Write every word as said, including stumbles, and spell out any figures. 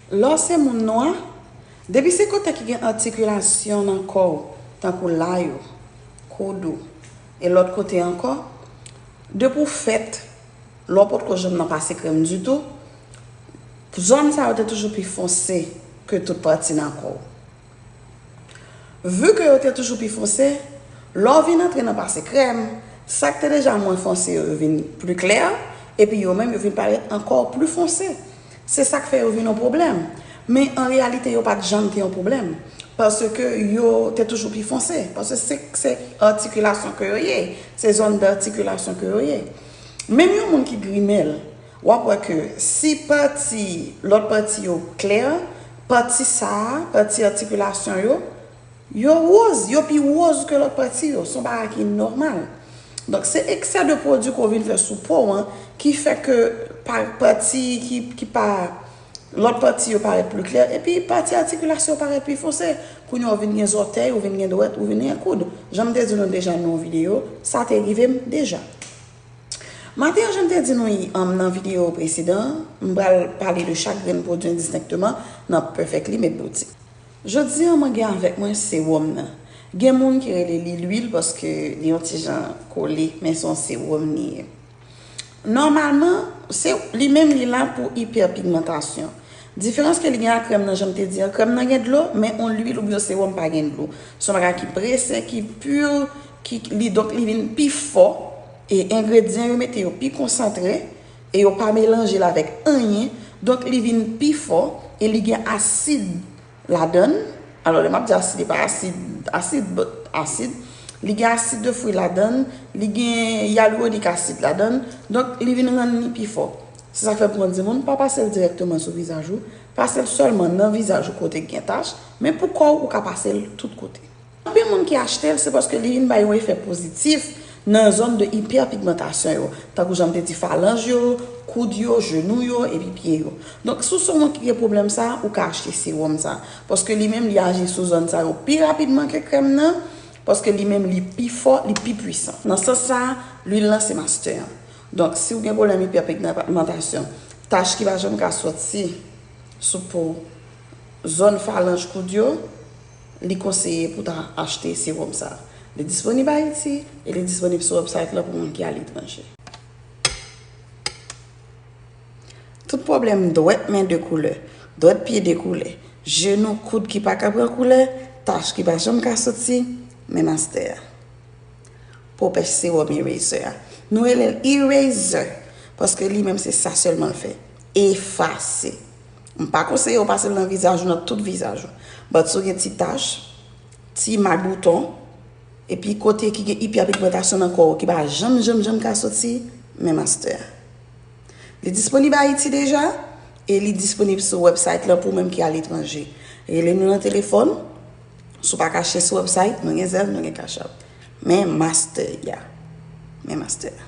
Lè w se moun nwa, depi se kote ki gen atikilasyon nan kò w, tankou la yo, koud ou, e lòt kote ankò, depi w fèt, lè w potko janm nan pase krèm ditou, zòn sa yo te toujou pi fonse ke tout pati nan kò w. Vu ke yo te toujou pi fonse, lè w vin antre nan pase krèm, sa k te deja mwen fonse yo, yo vin pli klè, epi yo menm yo vin parèt ankò pli fonse. Se sa k fè yo vin yon pwoblèm. Men an reyalite, yo pa t janm te yon pwoblèm. Paske yo te toujou pi fonse. Paske se, se atikilasyon ke yo ye. Se zòn datikilasyon ke yo ye. Menm yon moun ki grimèl, w ap wè ke si pati, lòt pati yo klè, pati sa a, pati atikilasyon yo, yo woz, yo pi woz ke lòt pati yo. Se yon bagay ki nòmal. Donk, se eksè de pwodui ke w vin fè sou po w an ki fè ke pa, pati ki, ki pa, lòt pati yo parèt pli klè, epi pati atikilasyon yo parèt pi fonse. Kounye a, w vin gen zòtèy, ou vin gen dwèt, ou vin gen koud. Jan m te di nou deja nan yon videyo, sa te rive m deja. Maten an, jan m te di nou, um, nan videyo presedan an, m pral pale de chak grenn pwodui endistenkteman nan Perfectly Made Boutique. Jodi a, mwen gen avèk mwen sewòm nan. Gen moun ki rele li lwil paske li yon ti jan kole, men se yon sewòm li ye. Nòmalman, se, li menm li la pou ipèpigmantasyon. Diferans ke li gen ak krèm nan, jan m te di an, krèm nan gen dlo, men yon lwil oubyen yon sewòm pa gen dlo. Se yon bagay ki prese, ki pi, ki, li, donk li vin pi fò, e engredyan yo mete yo pi konsantre, e yo pa melanje l avèk anyen, donk li vin pi fò, e li gen asid ladan l. Alò, lè m ap di asid, li pa asid, asid, but asid. Li gen asid de fwi ladan l, li gen hyaluronic acid ladan l, donk li vin rann li pi fò. Se sa k fè pou mwen di moun, pa pase l dirèkteman sou vizaj ou, pase l sèlman nan vizaj ou kote k gen tach, men pou kò w, ou ka pase l tout kote. Anpil moun ki achte l, se paske li vin bay yon efè pozitif nan zòn de ipèpigmantasyon yo, tankou jan m te di, falanj yo, koud yo, jenou yo, epi pye yo. Donk, si w se yon moun ki gen pwoblèm sa, ou ka achte sewòm sa, paske li menm li aji sou zòn sa yo pi rapidman ke krèm nan, paske li menm li pi fò, li pi pwisan. Nan sans sa, lwil lan se mastè an. Donk, si w gen pwoblèm ipèpigmantasyon, tach ki pa janm ka soti sou po, zòn falanj, koud yo, li konseye pou ta achte sewòm sa. Li disponib Ayiti e li disponib sou website lan pou moun ki aletranje. Tout pwoblèm dwèt men de koulè, dwèt pye de koulè, jenou, koud ki pa ka pran koulè, tach ki pa janm ka soti, men mastè a. Popèch sewòm eraser a. Nou rele l eraser, paske li menm se sa sèlman l fè. Efase. M pa konseye w pase l nan vizaj ou, nan tout vizaj ou. But si w gen ti tach, ti mak bouton, epi kote ki gen ipèpigmantasyon nan kò w ki pa janm, janm, janm ka soti, men mastè a. Li disponib Ayiti deja, e li disponib sou website lan pou menm ki aletranje. Rele nou nan telefòn, si w pa ka achte sou website, nou gen Zelle, nou gen Cash App. Men mastè a. Men mastè a.